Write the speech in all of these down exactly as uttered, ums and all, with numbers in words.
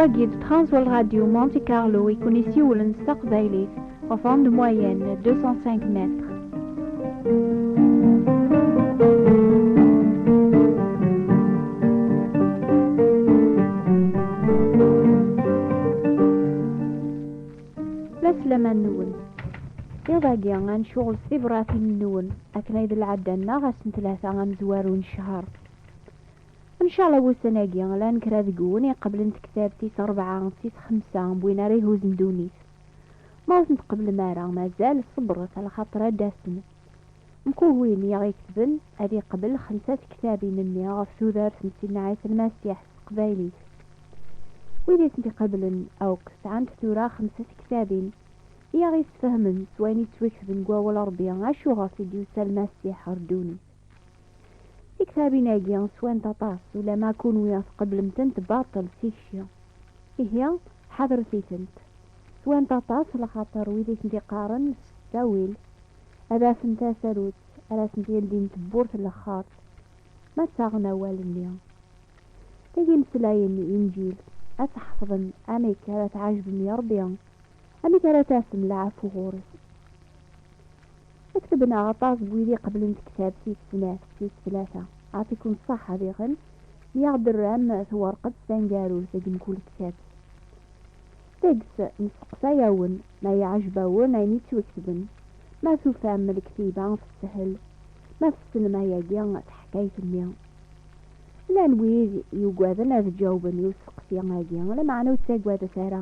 Guide Transworld Radio Monte Carlo i kun-isiwlen s taqbaylit, ɣef onde moyenne deux cent cinq mètres. La slama-nwen. Iḍ-agi ad ncuɣel s tibratin-nwen, akken ay d lɛadda-nneɣ ass n tlata amezwaru n ccher. Ncallah wussan-agi llan kra deg-wen iqeblen tektabt tis rebɛa, tis xemsa n win ara ihuzen ddunit. Ma ur tent-tqeblem ara, mazal ṣebret, alaxaṭer ad d-asen. Mkul win i aɣ-iketben ad iqbel xemsa tektabin-nni ɣef tudert n Sidna Ɛisa Lmasiḥ s teqbaylit. Wid i tent-iqeblen akk sɛant tura xemsa tektabin i aɣ-yessefhmen s wayen yettwaketben deg wawal Ṛebbi acuɣef i d-yusa Lmasiḥ ɣer ddunit. Tiktabin-agi swant aṭas, ulamma kunwi tqeblem-tent baṭel s tikci. Ihi, ḥadret-itent. Swant aṭas, lxaṭer wid i tent-iqqaren s ttawil ad afen tasarut ara sent-yeldin tewwurt n lexxart, ma ttaɣen awal-nni. Tagi imeslayen n Inǧil, ad tḥefḍem amek ara tɛejbem i Ṛebbi, amek ara tafem lɛafu ɣur-s. Ketben-aɣ aṭas n wid iqeblen tektabt tis snat, tis tlata. Ɛṭikum ṣṣeḥḥa diɣen mi aɣ-d-terram tawerqet taneggarut deg mkul tektabt. Deg-s nesteqsay-awen ma yeɛjeb-awen ayen yettwaketben, ma tufam lektiba teshel, ma tessnem ayagi taḥkayt-nni. Llan wid yuggaden ad ǧawben i usteqsi-agi, lameɛna ur ttaggadet ara.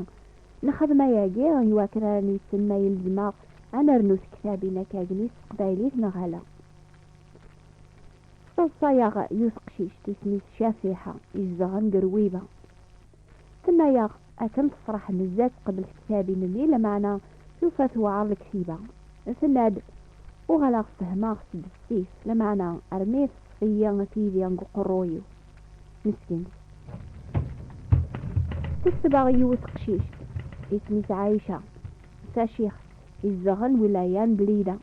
Nexdem ayagi iwakken ara nissen ma yelzem-aɣ ad nernu tektabin akkagi s teqbaylit neɣ ala. Tettaḍsa-yaɣ yiwet teqcict isem-is Cafiḥa, izedɣen deg Rwiba. Tenna-yaɣ akken tefreḥ nezzeh tqebbel tektabin-nni, lameɛna tufa tewɛer lektiba. Tenna-d: "Uɣaleɣ fehmeɣ s bessif, lameɛna armi teṭṭef-iyi tidi deg uqerruy-iw." Meskint. Tekteb-aɣ yiwet teqcict, isem-is Ɛica, d tacixt, izedɣen wilaya n Blida.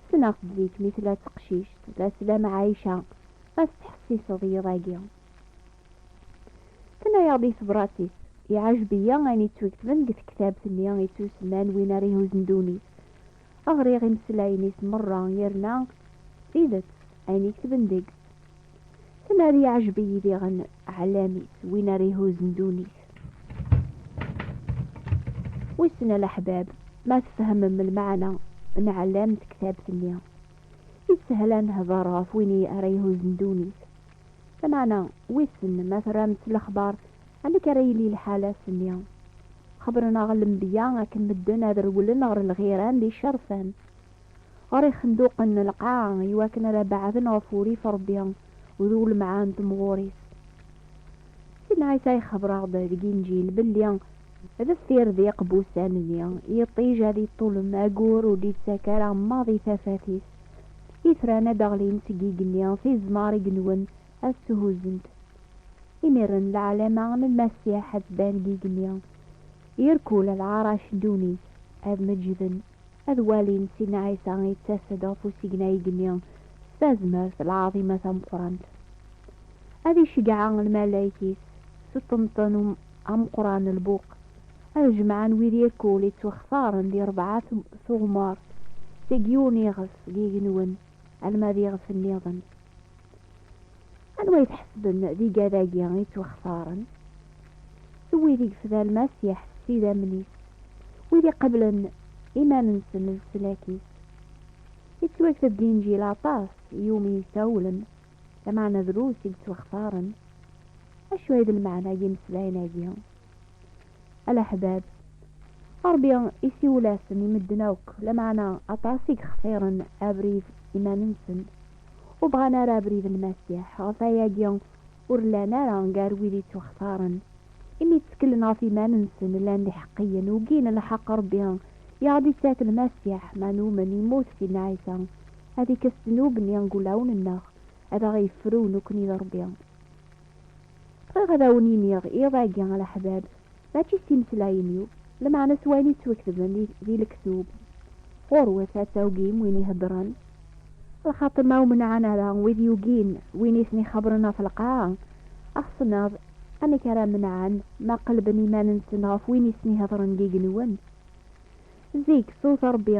Ssneɣ-t zik mi tella d teqcict. La slam a Ɛica, ma tettḥessiseḍ yiḍ-agi. Tenna-yaɣ di tebrat-is: "Iɛjeb-iyi ayen yettwaketben deg tektabt-nni yettusemman Win ara ihuzen ddunit. Ɣriɣ imeslayen-is merra, yerna d tidet ayen iketben deg-s." Tenna-d: "Iɛjeb-iyi diɣen ɛellam-is, Win ara ihuzen ddunit." Wissen a leḥbab ma tfehmem lmeɛna n ɛellam n tektabt-nni. Yeshel ad nehder ɣef win ara ihuzen ddunit. Lameɛna, wissen ma terram-tt lexbar, amek ara yili lḥal ass-nni? Xebren-aɣ lenbiya akken medden ad rewlen ɣer lɣiran d icerfan, ɣer ixenduqen n lqaɛa, iwakken ara beɛden ɣef urrif n Ṛebbi d ulemɛan n temɣur-is. Sidna Ɛisa ixebber-aɣ-d deg Inǧil belli deffir diq n wussan-nni, yiṭij ad iṭṭulem agur ur d-ittak ara maḍi tafat-is. Itran ad d-ɣlin seg igenni, tizmar igenwen ad shuzzent. Imiren, leɛlama n Lmasiḥ ad tban deg igenni. Irkul lɛarac n ddunit ad meǧǧden, ad walin Sidna Ɛisa yettas-d ɣef usigna igenni s tazmert lɛaḍima tameqqrant. Ad iceggeɛ lmalayek-is s uṭenṭen um-, ameqqran n lbuq. Ad jemɛen wid irkul ittwaxtaren di rebɛa tu-, tuɣmar, seg yiwen iɣef deg igenwen alma d iɣef nniḍen. Anwa i tḥesbem d igad-agi ittwaxtaren? D wid i yefda Lmasiḥ s idammen-is, wid iqeblen iman-nsen leslak-is. Yettwakteb deg Inǧil aṭas i wumi isawlen, lameɛna drus i yettwaxtaren. Acu ay d lmeɛna n yimeslayen-agi? A leḥbab, Ṛebbi isiwel-asen i medden akk, lameɛna aṭas i yextiren abrid iman-nsen, ur bɣan ara abrid n Lmasiḥ. Ɣef wayagi ur llan ara gar wid yettwaxtaren, imi tteklen ɣef iman-nsen llan d iḥeqqiyen, ugin lḥeqq Ṛebbi i aɣ-d-ittak Lmasiḥ, ma numen yemmut Sidna Ɛisa, ad ikkes ddnub-nni deg wulawen-nneɣ, ad aɣ-yefru nekkni d Ṛebbi. Bɣiɣ ad awen-iniɣ iḍ-agi a leḥbab, mačči s imeslayen-iw, lameɛna s wayen yettwaketben di, di lektub. Ɣur-wet ad tawgim win iheddren, lxaṭer ma ur menɛen ara wid yugin win i ten-ixebbren ɣef lqaɛa, axṣen-aɣ Amek ara menɛen ma qelben iman-nsen ɣef win i sen-ihedren deg igenwen? Zik, ṣṣut Ṛebbi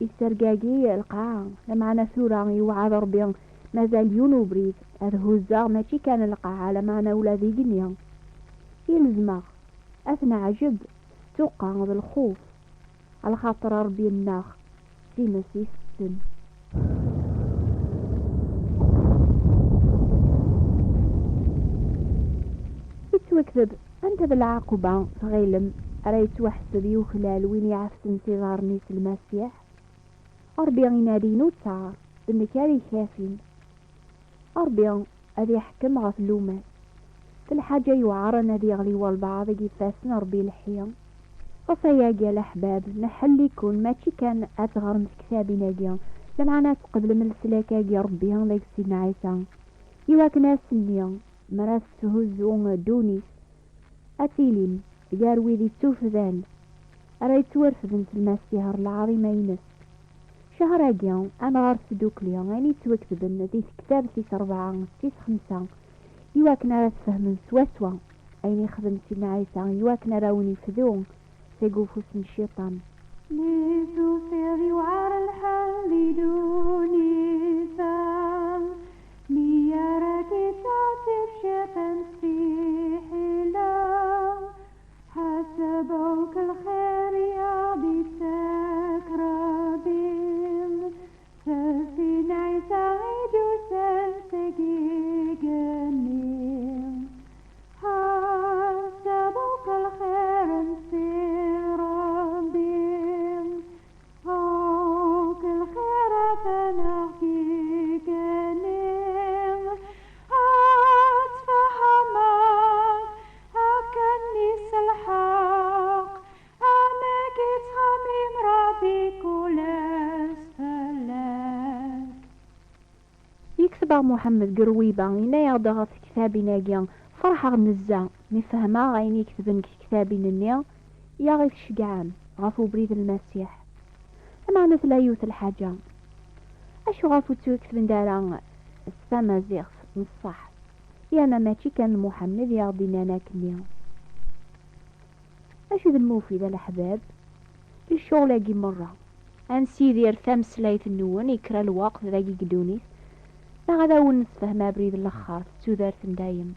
issergagi lqaɛa, lameɛna tura yewɛed Ṛebbi mazal yiwen ubrid ad huzzeɣ mačči kan lqaɛa, lameɛna ula d igenni. Ilzem-aɣ ad t-neɛjeb s ttuqqa d lxuf, alaxaṭer Ṛebbi-nneɣ s times itetten. Yettwakteb, anta d lɛaquba tɣilem ara yettwaḥseb yuklal win iɛefsen s iḍarren-is Lmasiḥ? Ṛebbi inadi-n ur ttaɛer, d nekk ara ikafin. Ṛebbi ad iḥkem ɣef llumas. D lḥaǧa yuɛren ad yeɣli walbeɛḍ deg ifassen n Ṛebbi lḥi. Ɣef wayagi a leḥbab, nḥelli-ken mačči kan ad teɣrem tektabin-agi, lameɛna ad tqeblem leslak-agi Ṛebbi deg Sidna Ɛisa, iwakken ass-nni mi ara tetthuzzu ddunit, ad tilim gar wid ittufdan ara yettwarefden s Lmasiḥ ɣer lɛaḍima-ines. Ccher-agi, ad nɣer s tdukli ayen yettwaketben di tektabt tis ṛebɛa, tis xemsa, iwakken ara tfehmem swaswa ayen ixdem Sidna Ɛisa iwakken ara wen-ifdu seg ufus n Cciṭan. Mi tufiḍ yewɛer lḥal di ddunit-a, mi ara k-ittɛettib Cciṭan s tfiḥila, ḥaseb akk lxir i aɣ-d-ittak Ṛebbi, s Sidna Ɛisa i d-usan seg igenni. Ḥaseb akk lxir n Si Ṛebbi, akk lxirat-nneɣ deg igenni, ad tfehmeḍ akken s lḥeqq amek ittxemmim Ṛebbi kul ass fell-ak. Yekteb-aɣ Muḥemmed Gerwiba, yenna-yaɣ-d ɣef tektabin-agi: Ferḥeɣ nezzeh mi fehmeɣ ayen i ketben deg tektabin-nni i aɣ-icegɛen ɣef ubrid n Lmasiḥ. Lameɛna tella yiwet n lḥaǧa, acu ɣef ur ttwaketben ara s tamaziɣt n ṣṣeḥ, yerna mačči kan d Muḥemmed i aɣ-d-innan akkenni? Acu d lmufid a leḥbab i ccɣel-agi merra? Ad nessidir tameslayt-nwen i kra lweqt dagi deg ddunit, neɣ ad awen-nessefhem abrid n lexxart d tudert n dayem.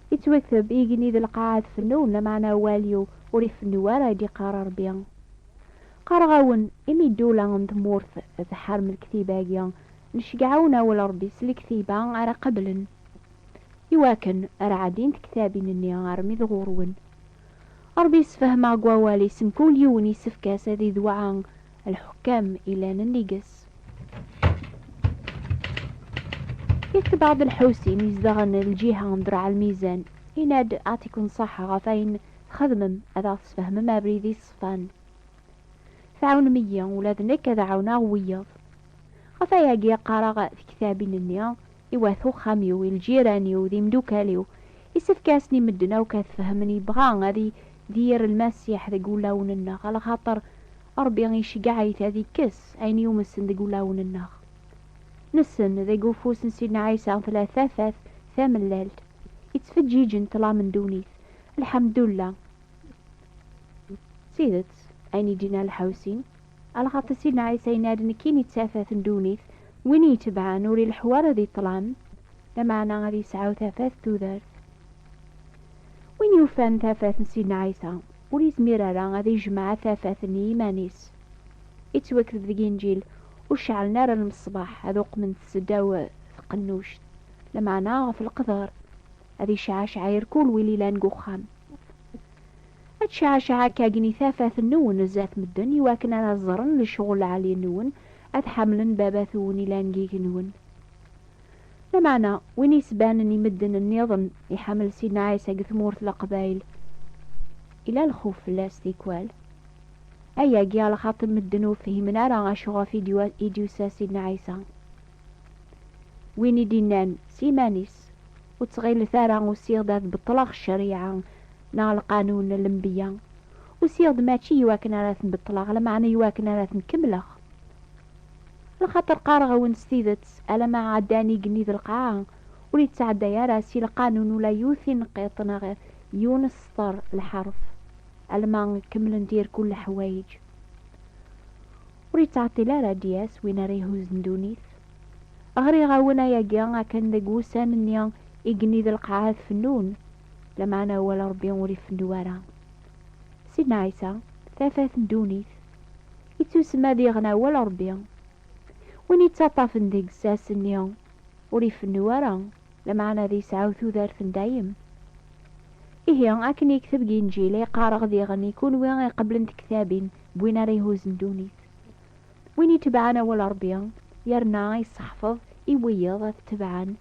Yettwakteb, igenni d lqaɛa ad fennun, lameɛna awal-iw ur ifennu ara, i d-iqqar Ṛebbi. Qqareɣ-awen, imi ddula n tmurt tḥerm lektiba-agi, nceggeɛ-awen awal Ṛebbi s lektiba ara qeblen, iwakken ara ɛeddin tektabin-nni armi d ɣur-wen. Ṛebbi yessefhem-aɣ deg wawal-is, mkul yiwen yessefk-as ad idewɛa lḥukkam ilan nnig-s. Yekteb-aɣ-d Lḥusin, izedɣen lǧiha n Ddreɛ Lmizan, yenna-d: Ɛṭiken ṣṣeḥḥa ɣef ayen txedmem, ad aɣ-tesfehmem abrid iṣefan. Tɛawnem-iyi, ula d nekk ad ɛawneɣ wiyaḍ. Ɣef wayagi qqareɣ tektabin-nni i wat uxxam-iw, i lǧiran-iw, d imdukal-iw. Isefk-asen i medden akk ad fehmen yebɣa ad i-, d-yerr Lmasiḥ deg wulawen-nneɣ, alaxaṭer Ṛebbi iceggeɛ-it ad ikkes ayen yumsen deg wulawen-nneɣ. Nessen deg ufus n Sidna Ɛisa tella tafat tamellalt, ittfeǧǧiǧen ṭṭlam n ddunit. Lḥemdullah. D tidet, ayen i d-yenna Lḥusin, alaxaṭer Sidna Ɛisa yenna-d: Nekkini d tafat n ddunit, win i itebɛen ur ileḥḥu ara di ṭṭlam, lameɛna ad yesɛu tafat n tudert. Win yufan tafat n Sidna Ɛisa, ur yezmir ara ad ijmeɛ tafat-nni i yiman-is. Ittwakteb deg Inǧil: Ur ceɛlen ara lmeṣbaḥ ad uqmen-t seddaw tqennuct, lameɛna ɣef leqder ad icɛacɛa irkul win ilan deg uxxam. Ad tecɛacɛa akkagni tafat-nwen zdat medden, iwakken ara ẓren lecɣel lɛali-nwen, ad ḥamlen Baba-twen ilan deg yigenwen. Lameɛna, win isbanen i medden nniḍen iḥamel Sidna Ɛisa deg tmurt n Leqbayel, ila lxuf fell-as tikwal. Ayagi, alaxaṭer medden ur fhimen ara acu ɣef i d-yusa Sidna Ɛisa. Win i d-innan s iman-is: Ur ttɣilet ara usiɣ-d ad beṭṭleɣ ccariɛa neɣ lqanun n lenbiya. Usiɣ-d mačči iwakken ara ten-beṭṭleɣ, lameɛna iwakken ara ten-kemmleɣ. Lxaṭer qqareɣ-awen s tidet, alamma ɛeddan igenni d lqaɛa, Ur yettɛedday ara si lqanun ula yiwet tineqqiṭ neɣ yiwen sṭer lḥerf, alma kemmlen-d irkul leḥwayeǧ. Ur yettɛeṭṭil ara ad d-yas win ara ihuzzen ddunit. Ɣriɣ-awen ayagi akken deg wussan-nni igenni d lqaɛa ad fennun, lameɛna awal Ṛebbi ur ifennu ara. Sidna Ɛisa, tafat n ddunit, ittusemma diɣen awal Ṛebbi. Win yettaṭṭafen deg-s ass-nni ur ifennu ara, lameɛna ad yesɛu tudert n dayem. Ihi, akken yekteb deg Inǧil, ay qqareɣ diɣen i kunwi iqeblen tektabin n win ara ihuzzen ddunit. Win itebɛen awal Ṛebbi, yerna yesseḥfeḍ i wiyeḍ ad t-tebɛen,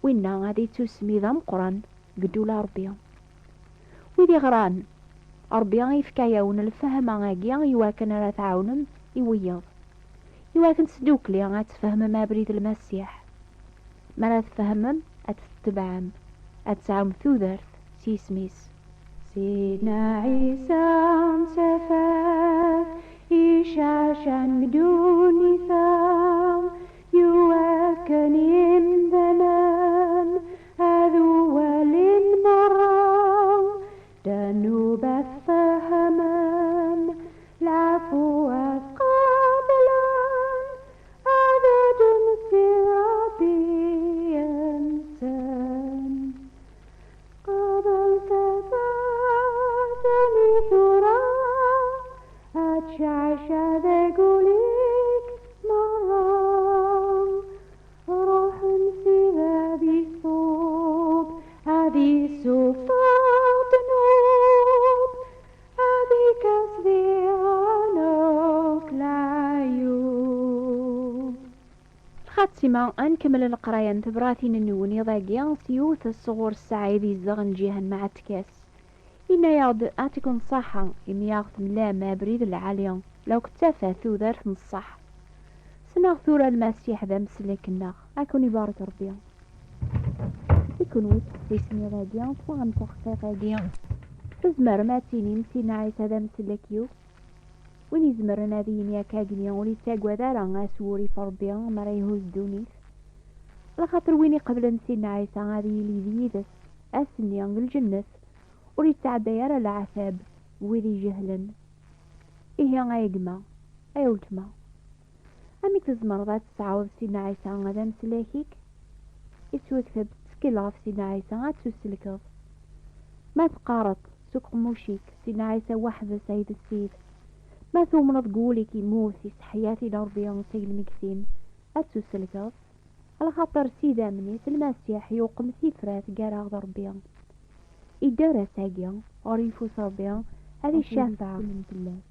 winna ad ittusmi d ameqqran deg ddula Ṛebbi. Wid iɣran, Ṛebbi ifka-yawen lfehma-agi iwakken ara tɛawnem i wiyeḍ, iwakken s ddukkli ad tfehmem abrid n Lmasiḥ. Mi ara tfehmem, ad t-tetebɛem, ad tesɛum tudert s yisem-is. Sidna Ɛisa n tafat iceɛcan deg ddunit-a, iwakken imdanen ad uwalen merra, ddnub ad fehmen, lɛefwa ad qeblen, ad ddun si Ṛebbi nsen. Qbel tafat-nni tura, ad tceɛca deg ul-ik merra. Ṛuḥ n Sidi ad iṣub, ad issufeɣ ddnub, ad ikkes diɣen akk leɛyub. Lxatima, ad nkemmel leqraya n tebratin-nwen iḍ-agi s yiwet sɣur Ssaɛid izdeɣen Ǧihan Mɛetkas. Yenna-yaɣ-d: "Ɛṭikum ṣṣaḥa, imi aɣ-temlam abrid lɛali, la akk d tafat tudert n ṣṣeḥ. Ssneɣ tura Lmasiḥ d amsellek-nneɣ, ad ken-ibarek Ṛebbi." I kunwi ttḥessisen iḍ-agi, twaɣem taḥqiq-agi, tzemrem ad tinim Sidna Ɛisa d amsellek-iw? Win izemren ad yini akkagni ur yettagad ara aswurif Ṛebbi mi ara ihuz ddunit. Lxaṭer win iqeblen Sidna Ɛisa ad yili d yid-s ass-nni deg lǧennet, ur yettɛedday ara leɛtab n wid ijehlen. Ihi ay gma, ay weltma, amek tzemreḍ ad tesɛuḍ Sidna Ɛisa d amsellek-ik? Ittwakteb: "Ttkel ɣef Sidna Ɛisa ad tuselkeḍ." Ma teqqareḍ s uqemmuc-ik: "Sidna Ɛisa weḥd-s ay d Ssid." Ma tumneḍ deg wul-ik immut, iseḥya-t-id Ṛebbi seg lmegtin, ad tuselkeḍ. Alaxaṭer s idammen-is Lmasiḥ yuqem tifrat gar-aɣ d Ṛebbi. Idder ass-agi ɣer yeffus Ṛebbi, ad icafeɛ fell-as.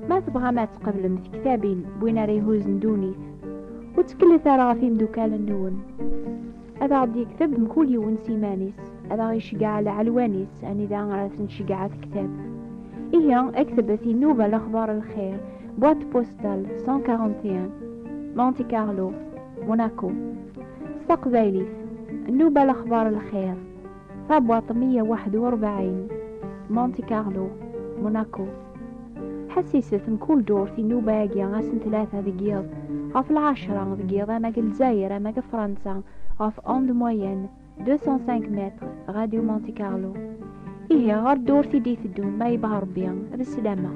Ma tebɣam ad tqeblem tektabin n win ara ihuzzen ddunit, ur ttkellet ara ɣef imeddukal-nwen. Ad aɣ-d-yekteb mkul yiwen s iman-is, ad aɣ-iceggeɛ lɛelwan-is anida ara s-nceggeɛ tektabt. Ihi, aktbet i Nnuba Lexbar Lxir, boîte postale cent quarante et un, Monte Carlo, Monaco. S taqbaylit, Nnuba Lexbar Lxir, tabwaṭ meyya u waḥed u rebɛin, Monte Carlo, Monaco. Ḥessiset mkul ddurt i nnuba-agi ass n tlata deg yiḍ, ɣef lɛecṛa deg yiḍ, ama deg Lezzayer ama deg Fransa, ɣef onde moyenne deux cent cinq mètres, Radio Monte Carlo. Ihi ɣer ddurt i d-iteddun, ma yebɣa Ṛebbi, d sslam-a.